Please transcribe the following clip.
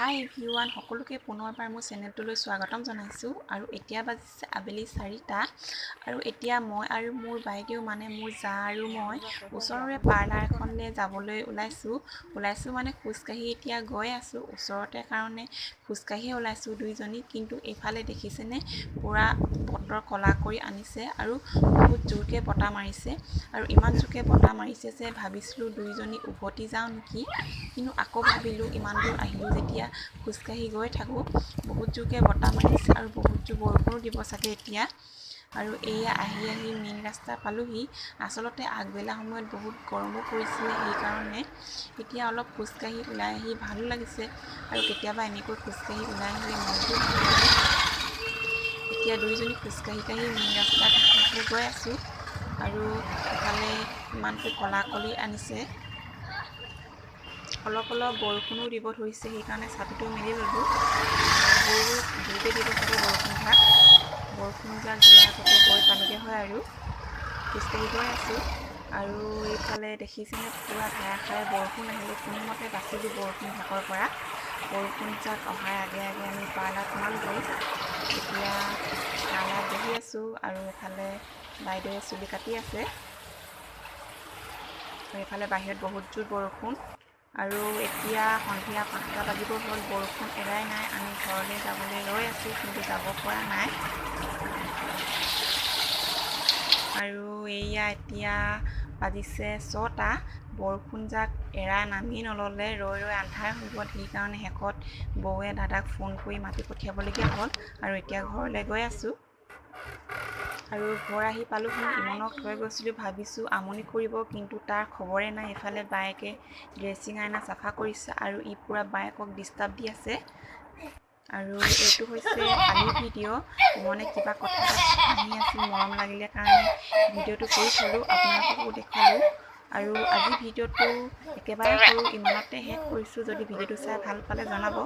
হাই everyone, সকলোকে পুনৰবাৰ মোৰ চেনেলটোলৈ স্বাগতম জনাইছোঁ। আৰু এতিয়া বাজিছে আবেলি 4টা আৰু এতিয়া মই আৰু মোৰ বাইদেউ, মানে মোৰ জা আৰু মই ওচৰৰে পাৰ্লাৰ এখনলৈ যাবলৈ ওলাইছোঁ। ওলাইছোঁ মানে খোজকাঢ়ি এতিয়া গৈ আছোঁ। ওচৰতে কাৰণে খোজকাঢ়িয়ে ওলাইছোঁ দুইজনী। কিন্তু এইফালে দেখিছেনে, পূৰা বতৰ ক'লা কৰি আনিছে আৰু বহুত জোৰকৈ বতাহ মাৰিছে। আৰু ইমান জোৰকৈ বতাহ মাৰিছে যে ভাবিছিলোঁ দুইজনী উভতি যাওঁ নেকি। কিন্তু আকৌ ভাবিলোঁ, ইমান দূৰ আহিলোঁ যেতিয়া খোজকাঢ়ি গৈ থাকোঁ। বহুত জোৰকৈ বতাহ মাৰিছে আৰু বহুত জোৰ বৰষুণো দিব চাগে এতিয়া। আৰু এয়া আহি আহি মেইন ৰাস্তা পালোহি। আচলতে আগবেলা সময়ত বহুত গৰমো পৰিছিলে, সেইকাৰণে এতিয়া অলপ খোজকাঢ়ি ওলাই আহি ভালো লাগিছে। আৰু কেতিয়াবা এনেকৈ খোজকাঢ়ি ওলাই আহিলে মনটোও ভাল লাগে। এতিয়া দুয়োজনী খোজকাঢ়ি কাঢ়ি মেইন ৰাস্তাৰ কাষে গৈ আছোঁ আৰু ইফালে ইমানকৈ ক'লা কৰি আনিছে, অলপ অলপ বৰষুণো দিব ধৰিছে, সেইকাৰণে ছাতিটো মেলি ল'লোঁ। বহুত জোৰকৈ দিব চাগে বৰষুণজাক। বৰষুণজাক দিয়াৰ আগতে গৈ পালোগৈ হয়। আৰু খোজকাঢ়ি গৈ আছোঁ আৰু এইফালে দেখিছেনে, পূৰা ধাৰাসাৰে বৰষুণ আহিলে। কোনোমতে বাচিলোঁ বৰষুণজাকৰ পৰা। বৰষুণজাক অহাৰ আগে আগে আমি পাৰ্লাৰত সোমালোগৈ। এতিয়া পাৰ্লাৰত বহি আছোঁ আৰু এফালে বাইদেৱে চুলি কাটি আছে আৰু এইফালে বাহিৰত বহুত জোৰ বৰষুণ। আৰু এতিয়া সন্ধিয়া 5টা বাজিব হ'ল, বৰষুণ এৰাই নাই। আমি ঘৰলৈ যাবলৈ ৰৈ আছোঁ, কিন্তু যাব পৰা নাই। আৰু এয়া এতিয়া বাজিছে 6টা। বৰষুণজাক এৰা নামেই নল'লে, ৰৈ ৰৈ আন্ধাৰ হৈ গ'ল। সেইকাৰণে শেষত বৌৱে দাদাক ফোন কৰি মাতি পঠিয়াবলগীয়া হ'ল। আৰু এতিয়া ঘৰলৈ গৈ আছোঁ আৰু ঘৰ আহি পালোহি। ইমনক থৈ গৈছিলোঁ, ভাবিছোঁ আমনি কৰিব, কিন্তু তাৰ খবৰে নাই। ইফালে বায়েকে ড্ৰেছিং আইনা চাফা কৰিছে আৰু ই পূৰা বায়েকক ডিষ্টাৰ্ব দি আছে। আৰু এইটো হৈছে কালিৰ ভিডিঅ'। ইমনে কিবা কথা হাঁহি আছিল, মৰম লাগিলে কাৰণে ভিডিঅ'টো কৰি থ'লোঁ, আপোনালোককো দেখুৱালোঁ। আৰু আজি ভিডিঅ'টো একেবাৰে সৰু, ইমানতে শেষ কৰিছোঁ। যদি ভিডিঅ'টো চাই ভাল পালে জনাব।